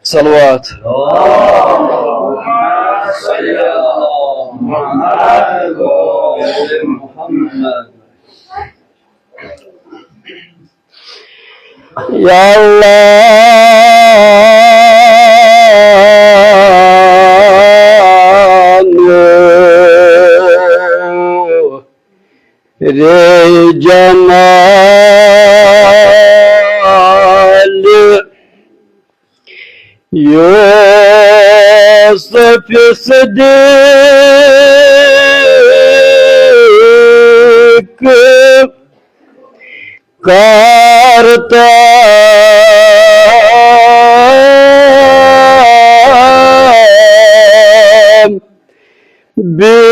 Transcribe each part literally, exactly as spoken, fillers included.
صلوات. یا اللہ، نور جمال یوسف صدیق کرتا بینا.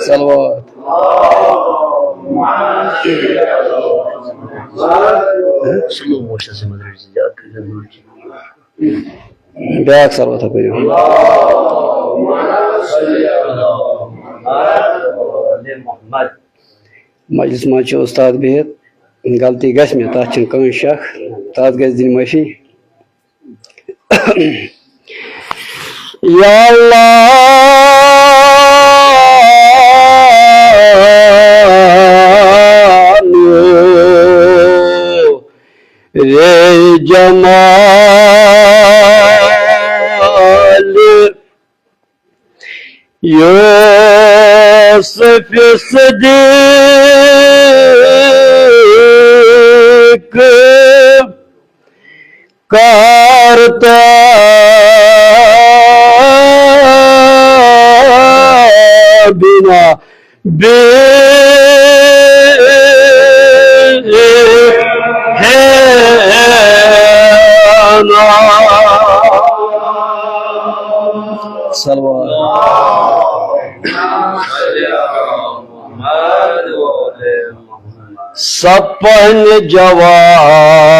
صلوات. سلو موشن سے مدرسہ زیادہ کر. بیاکھ صلوات پٔرِو. مجلس منٛز چھِ اُستاد بِہِتھ، غلطی گژھِ مےٚ، تَتھ چھِنہٕ کٕہٕنۍ شک، تَتھ گژھِ دِنۍ معٲفی. یا اللہ، رے جمال یوسف صدیق کرتا بینا بے ہے نا. صلوات. سپن جوان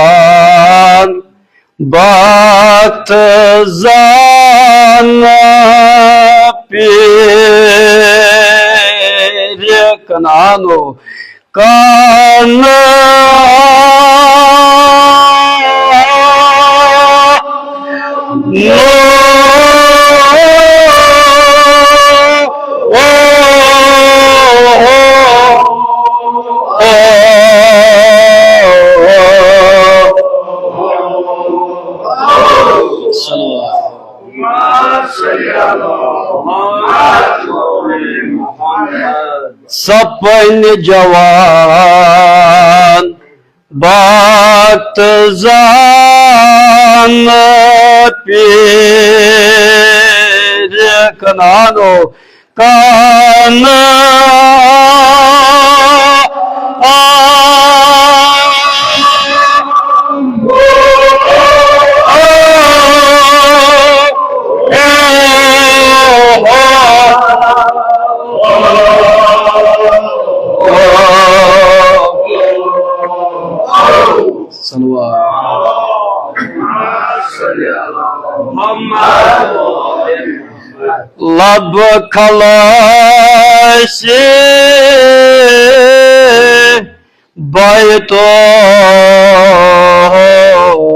بخت زان پیر کنانو کان سپن جوان بخت زان پیر کنانو کان صلوات. لب خلاص بیت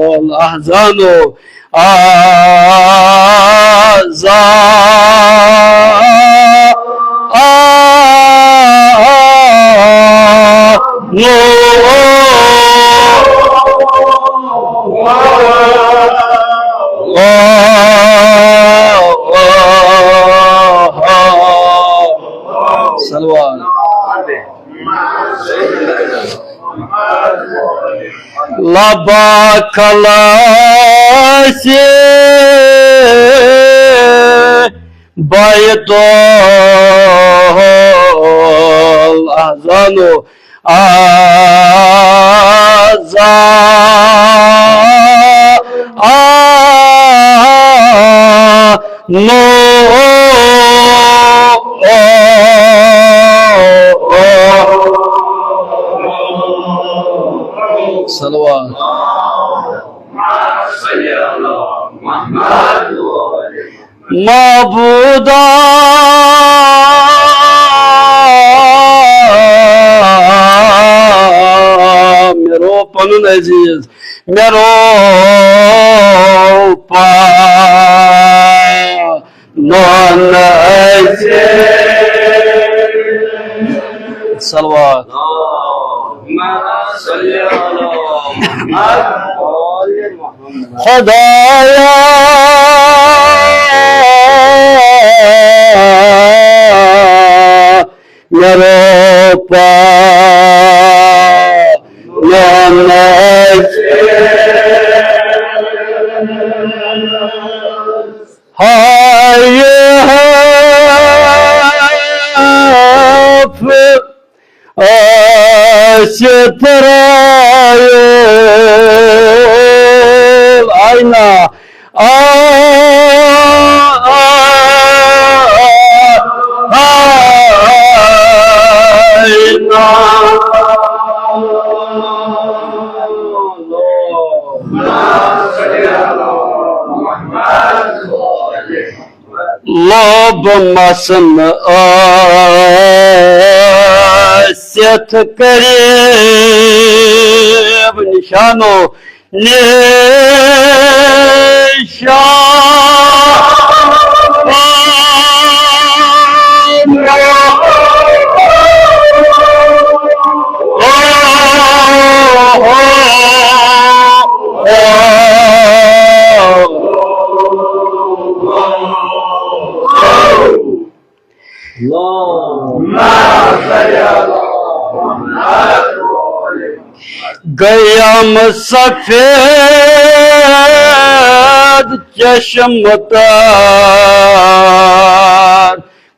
الاحزان آزا آ نو. صلوات. لبا خلاص بیت الاحزان آزا آ نو. صلوات. معبودا، مےٚ رو پنُن عزیز، مےٚ رو پنُن عزیز۔ صلوات۔ اللهم صل على محمد۔ خدایا، مےٚ رو پنُن عزیز۔ ہاے حیف، ٲسِتھ ترٛایو آینا۔ آ، آ، آ، آینا۔ لوب مسن ٲسِتھ قریب نشانو نشان۔ گیم سفید چشم تر،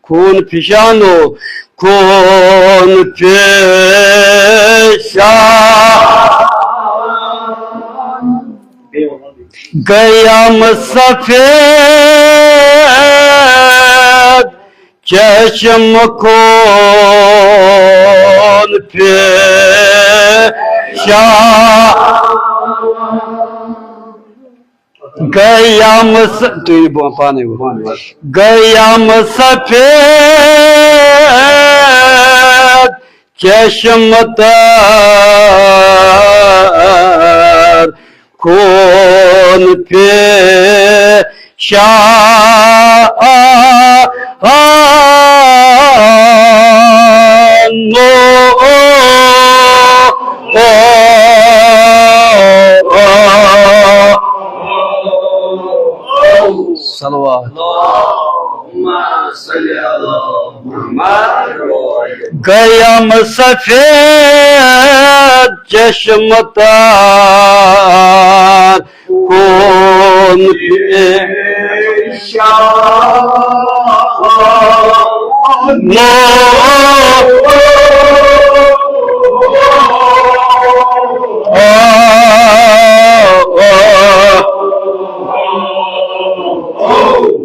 خون فشانو، خون فشان۔ گیم سفید چشم خون فشان۔ گیم س-، تُہۍ بۄن پانے بۄن۔ گیم سفید چشم تر خون فشان۔ صلوات۔ گیم سفید چشم تر خون فشان۔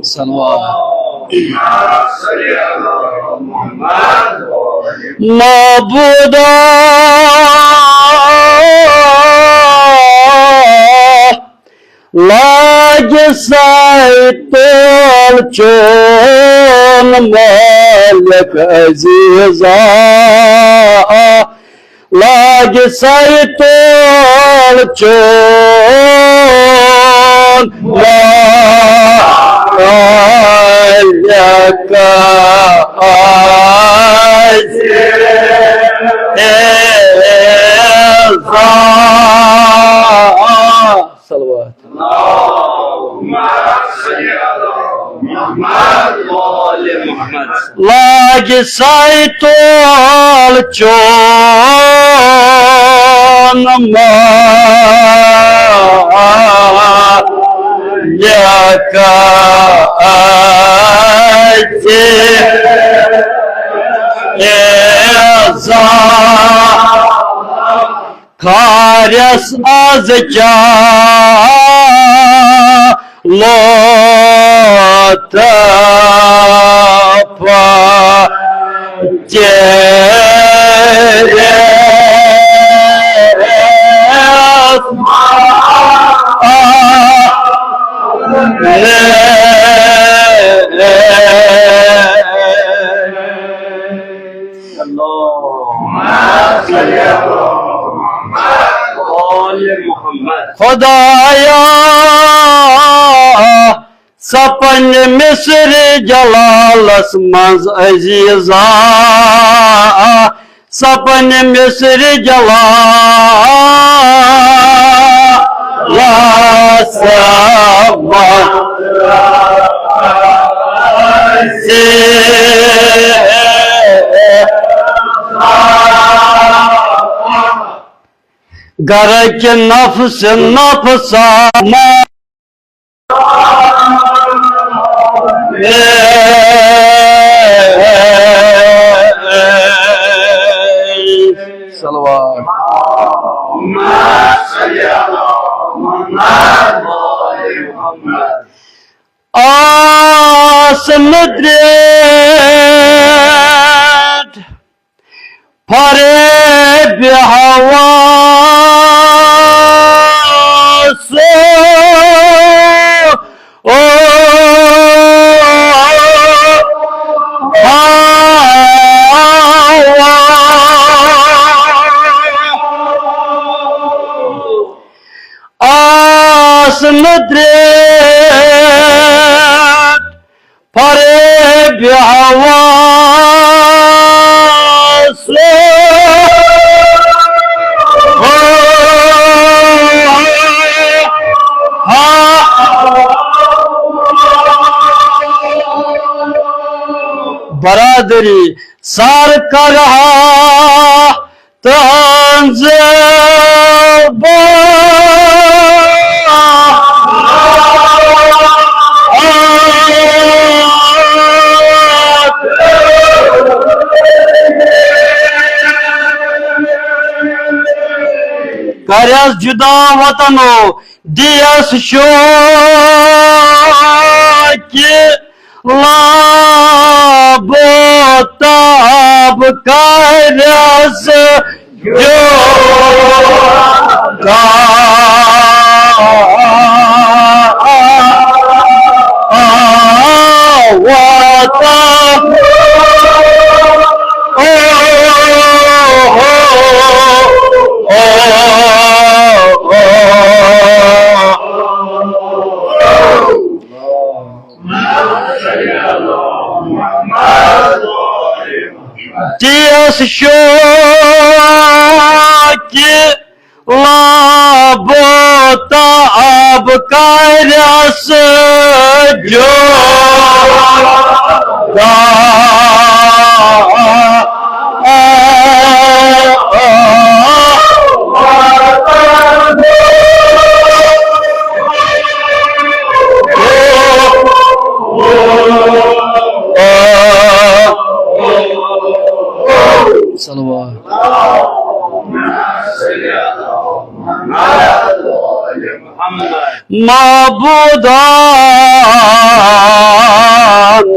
صلوات۔ معبودا، لاگہِ سایہِ تول چون مالک عزیزا۔ لاگہِ سایہِ تول چون مالک عزیزا۔ صلوات۔ اللهم صل على محمد وآل محمد۔ لاگہِ سایہِ تول چون مالک عزیزا۔ خارس از کیا لطف تیرے۔ خدایا، سپن مصر جلالس منٛز عزیزا، سپن مصر جلالس منٛز عزیزا۔ گرچہ نفس نفسا ما صلوات۔ آس ندرت فریب حواس۔ او، آس ندرت فریب حواس۔ برادری سر کرہا تہنٛز بہار۔ کریس جدا وطنو، دیس شوقی لاب تاب کریس جدا۔ وطن۔ او، او، او، او، او۔ دیس شوقی لاب تاب کریس جدا۔ صلوات۔ معبودا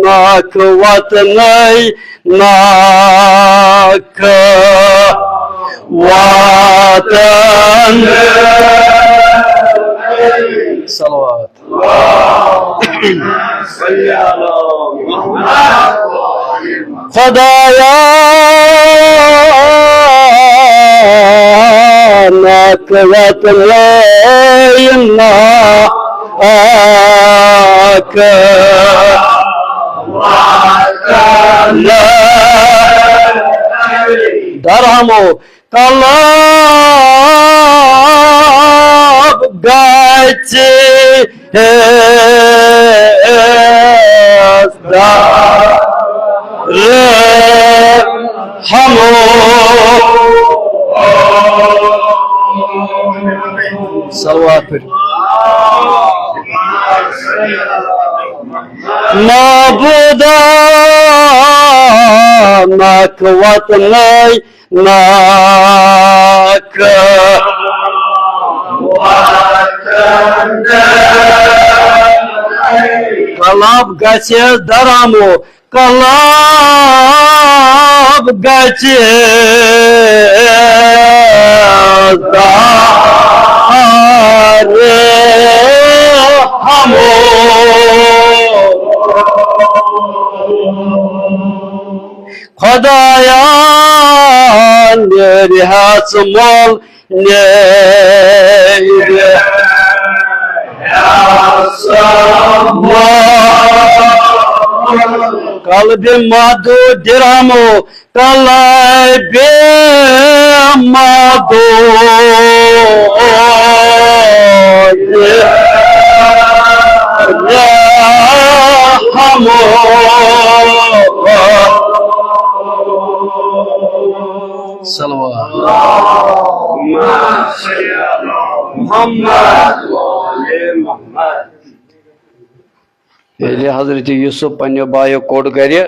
ناکھ وطنٕے، ناکھ وطن۔ صلوات۔ خدایا ناکھ وطنٕے، ناکھ وطن۔ درہمو قلب گژھِ ہیس دار ہمو۔ صلوات پٔرِو۔ معبودا ناکھ وطنٕے، ناکھ وطن۔ قلب گژھِ درہمو، قلب گژھِ دار ہمو۔ خدایا نیرِ ہس مول Kalbi madu diramo, kalbi madu diramo. Salawat. Muhammad. Yeli Hazreti Yusuf panyo bayo kodu gari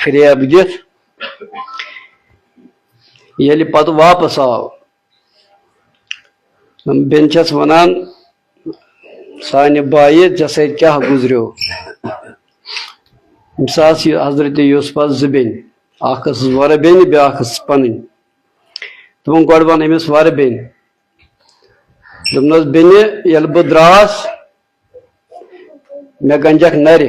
firiyab git. Yeli patu wapas aw. Beni chas vanan, sani bayi, ژےٚ سۭتۍ کیٛاہ گُزریو؟ أمِس آسہٕ یہِ حضرت یوسفس زٕ بیٚنہِ، اکھ ٲسٕس وۄرٕ بیٚنہِ، بیٛاکھ ٲسٕس پنٕنۍ۔ دوٚپُن، گۄڈٕ وَن أمِس وۄرٕ بیٚنہِ۔ دوٚپنَس، بیٚنہِ، ییٚلہِ بہٕ درٛاس، مےٚ گنجکھ نرِ،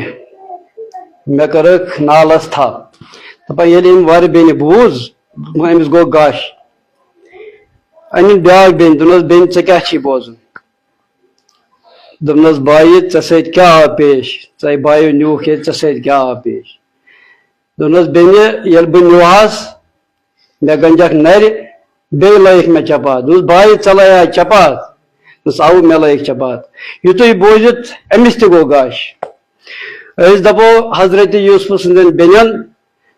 مےٚ کٔرٕکھ نالس تھپھ۔ دَپان، ییٚلہِ أمۍ وۄرٕ بیٚنہِ بوٗز، دوٚپُن، أمِس گوٚو غش۔ أنِن بیٛاکھ بیٚنہِ، دوٚپنَس، بیٚنہِ، ژےٚ کیٛاہ چھی بوزُن؟ دوٚپنَس، بایہِ، ژےٚ سۭتۍ کیٛاہ آو پیش؟ ژےٚ بایو نیوٗکھ ییٚتہِ، ژےٚ سۭتۍ کیٛاہ آو پیش؟ دوٚپنَس، بیٚنہِ، ییٚلہِ بہٕ نیوٗہَس، مےٚ گنجکھ نرِ، بیٚیہِ لٲیِکھ مےٚ چپاتھ۔ دوٚپنَس، بایہِ، ژےٚ لٲیا چپاتھ؟ دوٚپنَس، اَوٕ، مےٚ لٲیِکھ چپاتھ۔ یُتُے بوٗزِتھ أمِس تہِ گوٚو غش۔ أسۍ دَپو حضرت یوسف سٕنٛدٮ۪ن بیٚنٮ۪ن،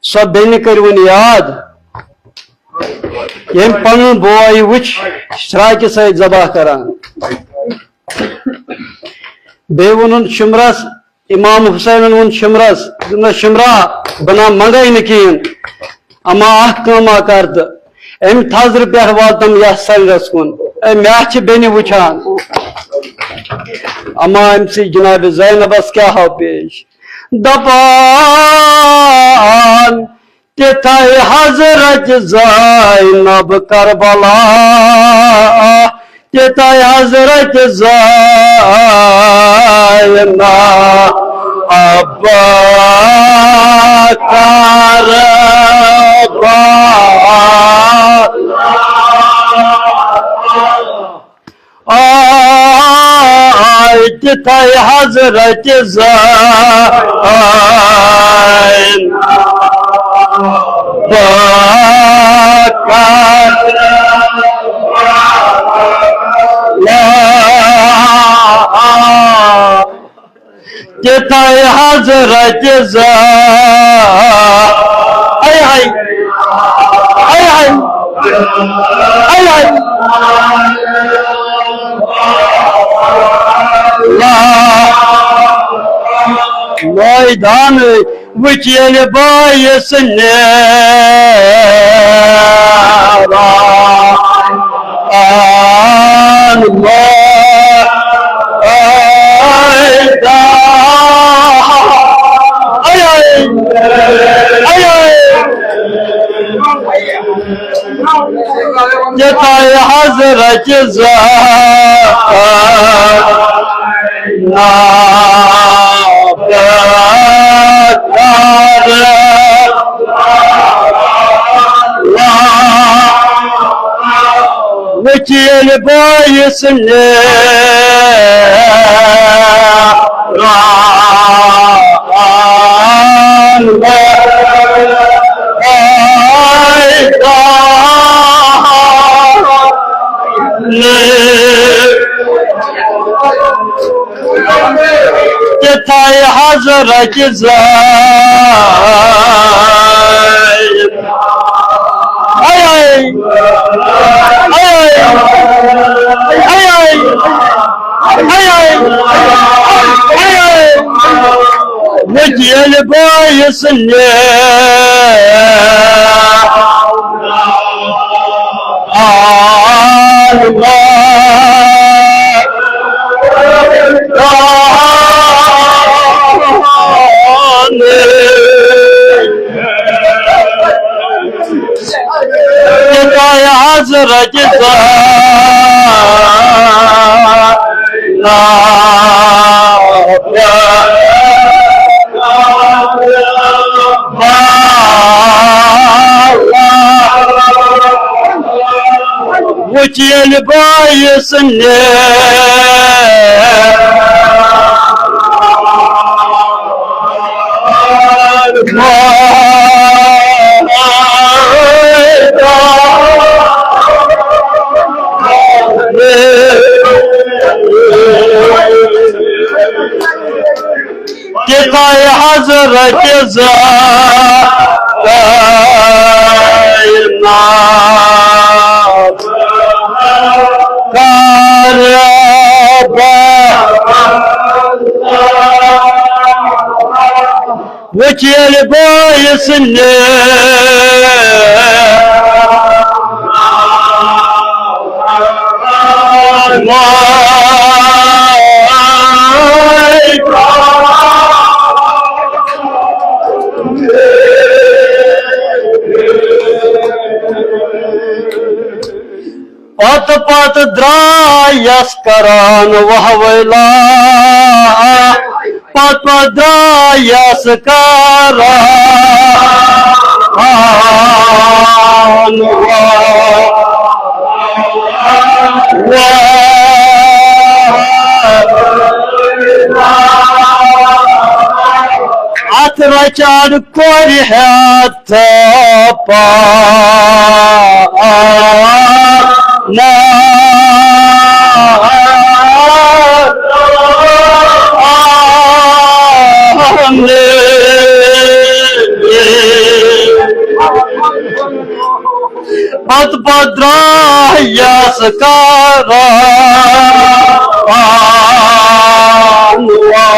سۄ بیٚنہِ کٔرِوُن یاد، ییٚمۍ پنُن بوے وٕچھ شراکہِ سۭتۍ ذبح کران۔ بیٚیہِ ووٚنُن شمرس، امام حسینن ووٚن شمرس، دوٚپنس، شمرا، بہٕ نہ منگے نہٕ کِہیٖنۍ، اما اکھ کٲما کر تہٕ أمۍ تھزرٕ پٮ۪ٹھ واتم یتھ سرینس کُن۔ اے، مےٚ چھِ بیٚنہِ وٕچھان۔ اما أمۍ سٕے جناب زینبس کیٛاہ ہاو پیش؟ دپان، تِتھے حضرت زینب کربلا، تِتھے حضرت زینب ابا کربلا۔ آے تِتھے حضرت زین بکر۔ تِتھے حضرت زین۔ اے ہاے۔ اے ہاے۔ اے ہاے۔ لا۔ مٲدان وٕچھ ییٚلہِ بٲیِس نیران۔ آن مٲدان۔ اے، اے، اے، اے۔ یتھے حضرت زینب وٕچھ ییٚلہِ بٲیِس نیران۔ تِتھے حضرت زین۔ اے، اے، اے، اے، اے، اے، اے، اے، اے، اے، اے۔ وٕچھ ییٚلہِ بٲیِس نیران۔ خدایا حضرت زینب وٕچھ ییٚلہِ بٲیِس نیر کِتایہِ حضرت زینب کربلا۔ وٕچھ ییٚلہِ بٲیِس نیر پتہٕ پتہٕ درٛایس کران وہوٲے لا، پتہٕ پتہٕ درٛایس کران وہوٲے۔ اتھ رچان کورِ ہیتھ تہٕ پانا۔ پتہٕ پتہٕ درٛایس کران وہوٲے۔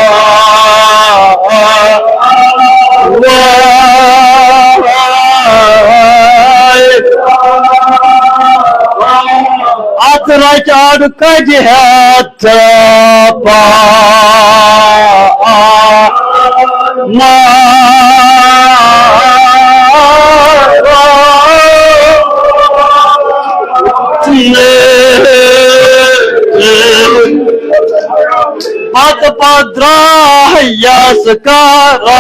اتھ رچہِ اڈ کجہِ ہیتھ تہٕ پانا۔ پتہٕ پتہٕ درٛایس کران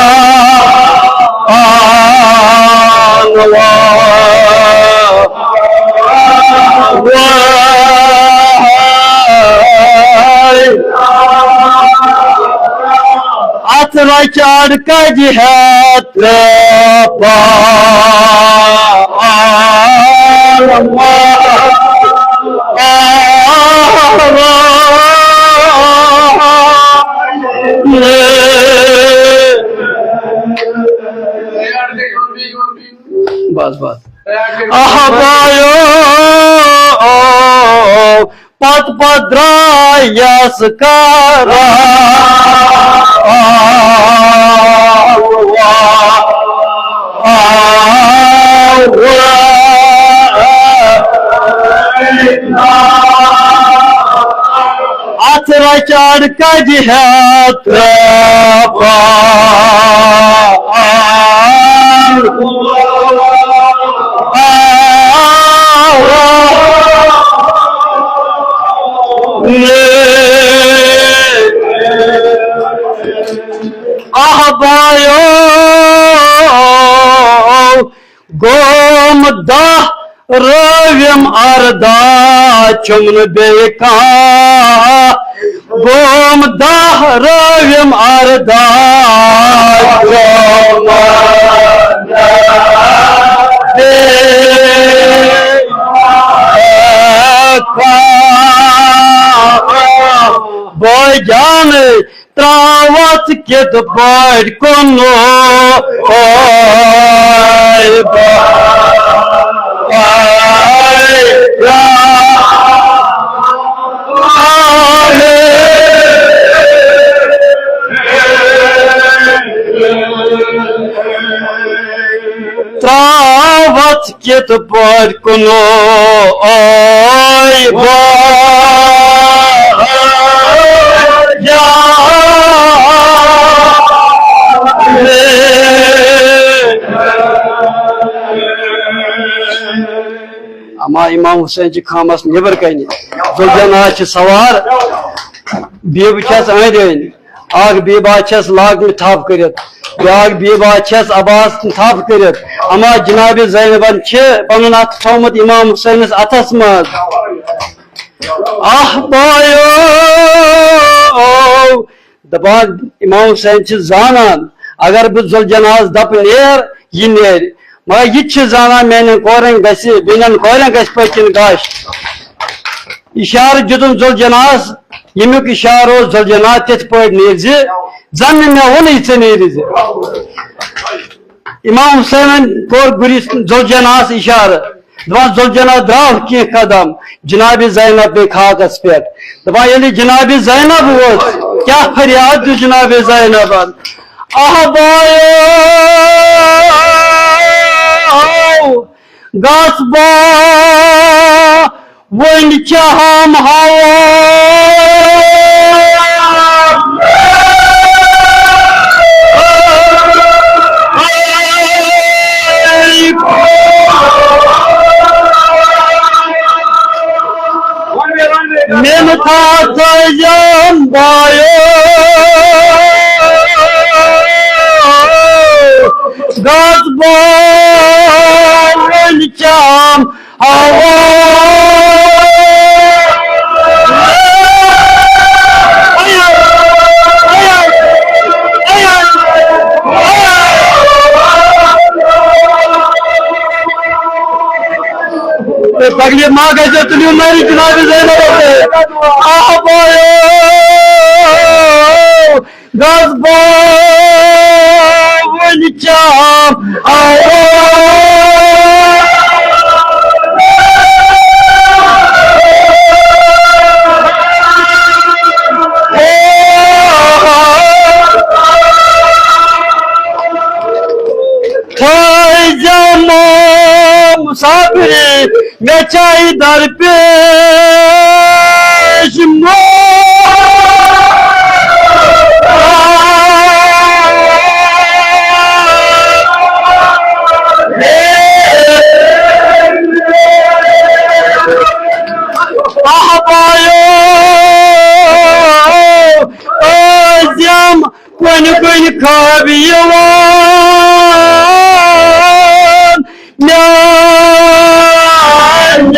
وہوٲے۔ اتھ رچہِ اڈ کجہِ ہیتھ تہٕ پانا۔ بس، بس۔ آہ بایو، پتہٕ پتہٕ درٛایس کران وہوٲے۔ اتھ رچہِ اڈ کجہِ ہیتھ تہٕ پانا۔ آہ بایو، گوم دَہ رٲوِم اَرداہ، چھُم نہٕ بیٚیہِ کانٛہہ۔ گوم دَہ رٲوِم اَرداہ، چھُم نہٕ بیٚیہِ کانٛہہ۔ بٲے جانٕے، ترٛاوَتھ کِتھ پٲٹھۍ کُنو، اوے بھاے، اوے بھاے۔ ترٛاوَتھ کِتھ پٲٹھۍ کُنو، اوے بھاے۔ اما امام حسین چھِ خامس نیبر کنہِ، ذوالجناح چھِ سوار، بیبہٕ چھس أنٛدۍ أنٛدۍ۔ اکھ بیبا چھس لاگنہِ تھپھ کٔرِتھ، بیاکھ بیبا چھس عباس تھپھ کٔرِتھ۔ اما جناب زینبن چھِ پنُن اتھٕ تھومُت امام حسینس اتھس منٛز۔ آہ بایو، دپان امام حسین چھِ زانان، اگر بہٕ ذوالجناحس دپہٕ نیر، یہِ نیرِ، مگر یہِ تہِ چھِ زانان میانٮ۪ن کورٮ۪ن گژھِ، میانٮ۪ن کورٮ۪ن گژھِ پٔتۍ کِنۍ گاش۔ اشارٕ دیُتُن ذوالجناحس، ییٚمیُک اشارٕ اوس ذوالجناح تِتھ پٲٹھۍ نیرِ زِ زن نہٕ مےٚ ووٚنُے ژےٚ نیرِ زِ۔ امام حسینن کوٚر گُرِس ذوالجناحس اشارٕ، دپان، "ذوالجناح درٛاو کینٛہہ قدم، جناب زینب پیٚیہِ خاکس پٮ۪ٹھ۔" دپان، ییٚلہِ جناب زینب وٲژ، کیٛاہ فریاد دیُت جناب زینبن؟ آہ بایو، گژھ با وۄنۍ چہم ہوا۔ مےٚ نہٕ تھاو تھٲیزٮ۪م بایو، گژھ بہٕ وۄنۍ چام ہوا۔ تۄہہِ تکلیف ما گژھِ، تُلِو مٲرِتھ جناب زینبس سۭتۍ۔ آہ بایو، گژھ بہٕ وۄنۍ چام ہوا۔ تھٲیزٮ۪م مسافری مےٚ چاہے درپیش مو۔ آہ بایو، ٲسۍزٮ۪م کُنہِ کُنہِ خواب یِوان میانہِ۔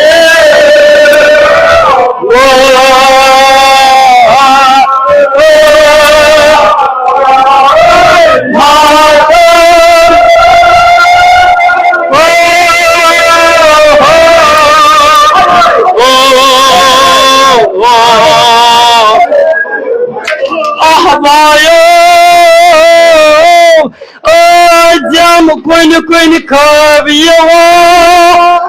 آہ بایو، ٲسۍزٮ۪م کُنہِ کُنہِ خواب یِوان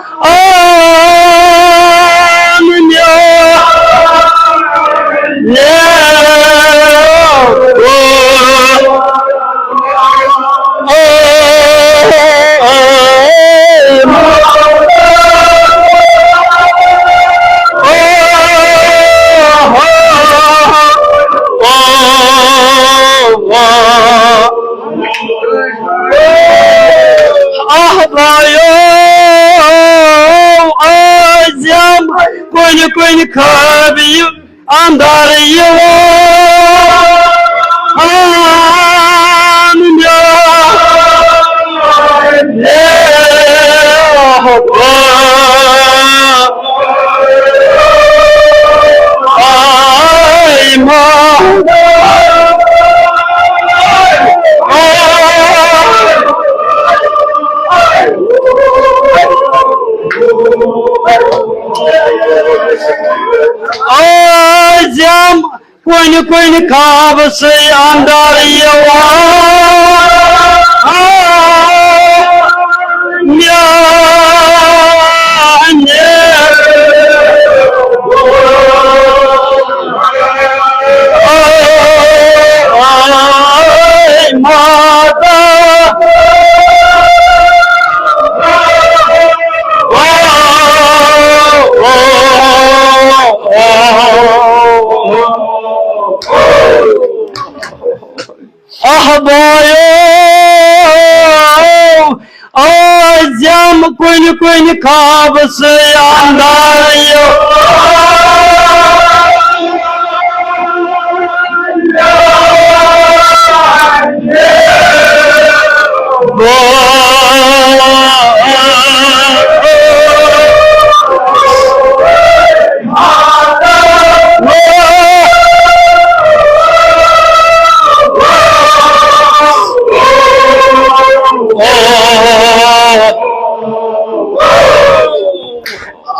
مےٚ۔ آہ بایو، ٲسۍزٮ۪م کُنہِ کُنہِ خواب یہِ اندر یِوان مےٚ۔ آے ماں۔ ٲسۍزٮ۪م کُنہِ کُنہِ خواب سٕے اندر یِوان میانہِ۔ آے ماتا۔ آہ بایو، ٲسۍزٮ۪م کُنہِ کُنہِ خواب سٕے اندر یِوان۔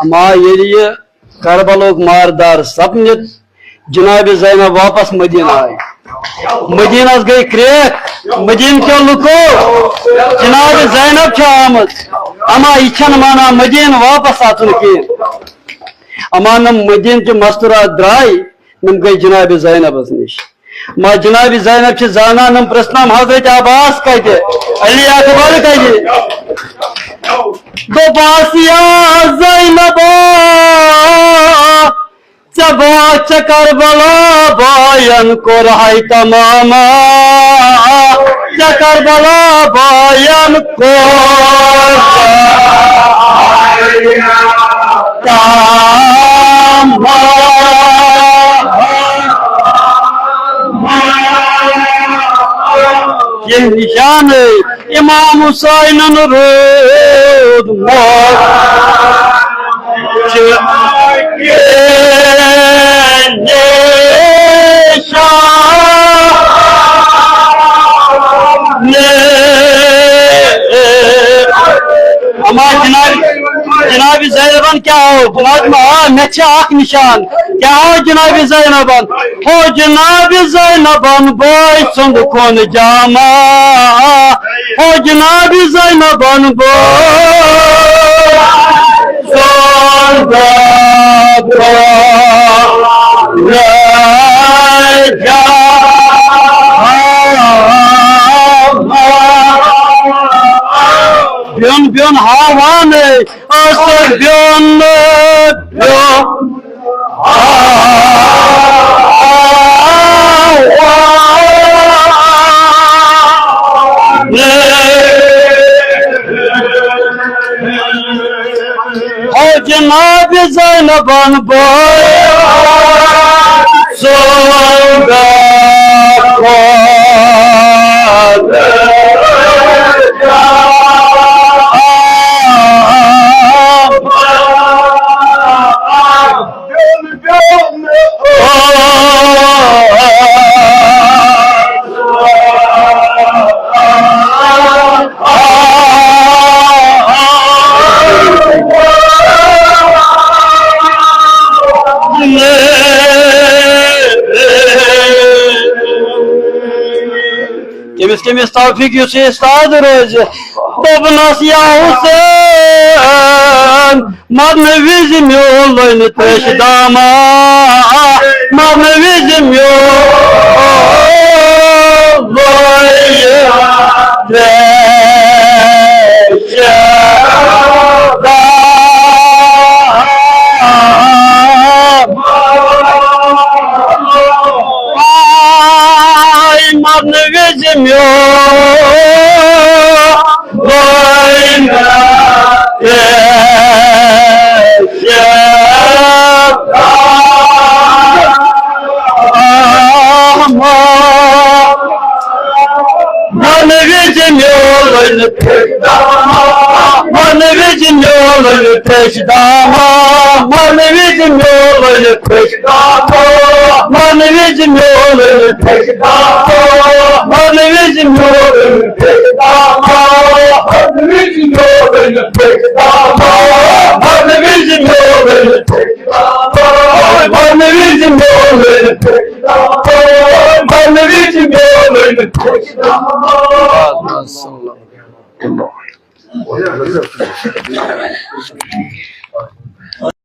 ما ییٚلہِ یہِ کربلُک ماردار سپنِتھ جناب زینب واپس مدینہ آیہِ۔ مدینس گٔے کرٛیکھ، مدینہ کیو لُکو جناب زینب چھِ آمٕژ، اما یہِ چھَنہٕ مانان مدینہ واپس اژُن کینٛہہ۔ اما نم مدینہ چہِ مستورات درٛاے، نم گٔے جناب زینبس نِش۔ ما جناب زینب چھِ زانان، نم پرٛژھنم حضرت عباس کتہِ، علی اکبر کتہِ؟ دوٚپہَس یا زینبا، ژےٚ با-، ژےٚ کربلا باین کوٚر ہے تماما، ژےٚ کربلا باین کوٚر تماما۔ یہ نشان امام حسینن روٗدمُت چھُ۔ نشان۔ اما جناب، جناب زینبن کیا ہو؟ جناب، آ، مےٚ چھِ اکھ نشان۔ کیا ہو جناب زینبن؟ ہو جناب زینبن بوے سُنٛد کُن جامہ۔ ہو جناب زینبن بوے سُنٛد کُن جامہ۔ بیوٚن بیوٚن ہاوان ٲسۍ بیوٚن بیوٚن۔ ہو جناب زینبن بوے سُنٛد کُن۔ کٔمِس کٔمِس توفیق یُس یہِ استاد روزِ۔ دوٚپنَس یا حسین، مرنہٕ وِزِ میولُن تٔچھ داما، مرنہٕ وِزِ میولُن تٔچھ داما۔ آے مرنہٕ وِزِ میولُن مرنہٕ وِزِ میولُن، مرنہٕ وِزِ میولُن تٔچھ داما، مرنہٕ وِزِ میولُن تٔچھ داما، مرنہٕ وِزِ میولُن تٔچھ داما، مرنہٕ وِزِ میولُن تٔچھ داما، مرنہٕ وِزِ میولُن تٔچھ داما، مرنہٕ وِزِ میولُن تٔچھ داما، مرنہٕ وِزِ میولُن تٔچھ داما، مرنہٕ وِزِ میولُن تٔچھ داما۔